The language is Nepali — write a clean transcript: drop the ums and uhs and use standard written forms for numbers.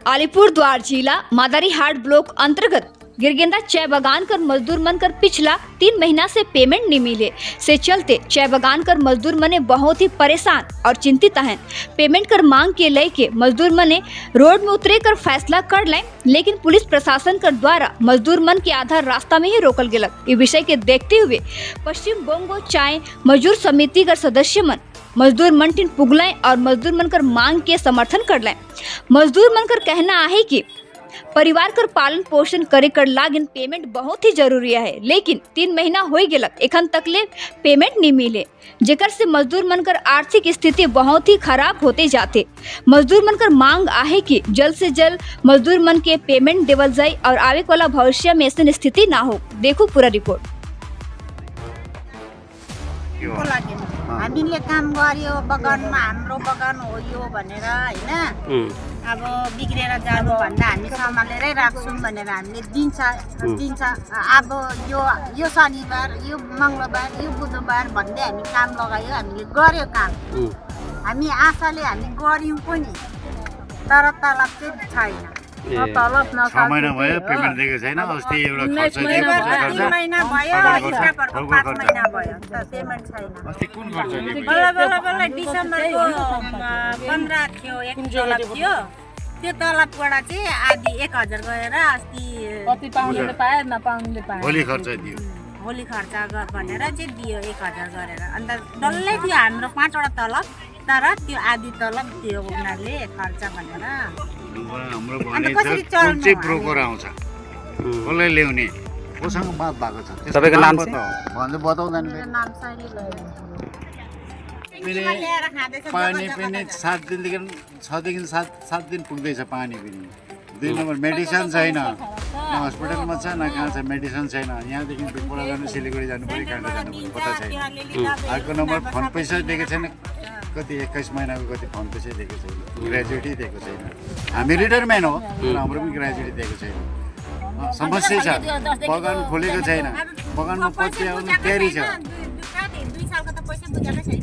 अलीपुरद्वार जिला मादारीहाट ब्लॉक अंतर्गत गिरगेंदा चाय बगान कर मजदूर मन कर पिछला 3 महीना से पेमेंट नहीं मिले से चलते चाय बगान कर मजदूर मने बहुत ही परेशान और चिंतित हैं। पेमेंट कर मांग के लेके मजदूर मने रोड में उतरे कर फैसला कर लें, लेकिन पुलिस प्रशासन कर द्वारा मजदूर मन के आधा रास्ता में ही रोकल गेलक। इस विषय के देखते हुए पश्चिम बंगो चाय मजदूर समिति कर सदस्य मन मजदूर मन टिन पुगलें और मजदूर मन कर मांग के समर्थन कर लें। मजदूर मन कर कहना है कि परिवार कर पालन पोषण करे कर लागिन पेमेंट बहुत ही जरूरी है, लेकिन 3 महीना हो गेलक एखन तक ले पेमेंट नहीं मिले, जेकर से मजदूर मन कर आर्थिक स्थिति बहुत ही खराब होते जाते। मजदूर मन कर मांग आहे कि जल्द से जल्द मजदूर मन के पेमेंट देवल जाए और आवे वाला भविष्य में ऐसी स्थिति ना हो। देखो पूरा रिपोर्ट। हामीले काम गर्यो बगानमा, हाम्रो बगान हो यो भनेर हैन, अब बिग्रेर जानु भन्दा हामी सम्हालेरै राख्छौँ भनेर हामीले दिन्छ। अब यो शनिबार, यो मङ्गलबार, यो बुधबार भन्दै हामी काम लगायो, हामीले गर्यो काम। हामी आशाले हामी गर्यौँ पनि, तर तलब चाहिँ छैन। तलब न 6 महिना भयो पेमेन्ट दिएको छैन। अस्ति एउटा खर्च दिएको छ, 3 महिना भयो, स्टाफहरुको 5 महिना भयो, पेमेन्ट छैन। अस्ति कुन खर्च दिएको? बल्ल डिसेम्बरको 15 थियो, एक तलब थियो। त्यो तलबबाट चाहिँ आधी 1000 गएर अस्ति कति पाउनेले पाए नपाउनेले पाए, होली खर्च दियो। होली खर्च भनेर चाहिँ दियो 1000 गरेर। अन्त डल्लै थियो हाम्रो 5 वटा तलब, तर त्यो आधी तलब दियो उनीहरूले खर्च भनेर। हाम्रो भने कुन चाहिँ ब्रोकर आउँछ, कसले ल्याउने, कोसँग बात भएको छ, तपाईको नाम चाहिँ भन्दै बताउँदैन। मेरो नाम सरी लैरो। पानी पनि 7 दिनदेखि 6 देखि 7 दिन पुग्दैछ पानी पनि। 2 नम्बर मेडिसिन छैन, न हस्पिटलमा छ न कहाँ छ मेडिसिन छैन। यहाँदेखि बिपुरा जानु, सिलगढी जानु पऱ्यो, काँडा जानु पऱ्यो, पत्ता छैन। अर्को नम्बर फोन पैसा दिएको छैन, कति 21 महिनाको कति फोन पैसा दिएको छैन, ग्रेजुएटी दिएको छैन। हामी रिटायरमेन्ट हो, तर हाम्रो पनि ग्रेजुएटी दिएको छैन। समस्या छ, बगान खोलेको छैन, बगानमा पछि आउनु तयारी छ। 2 सालको त पैसा बुझाएकै छैन।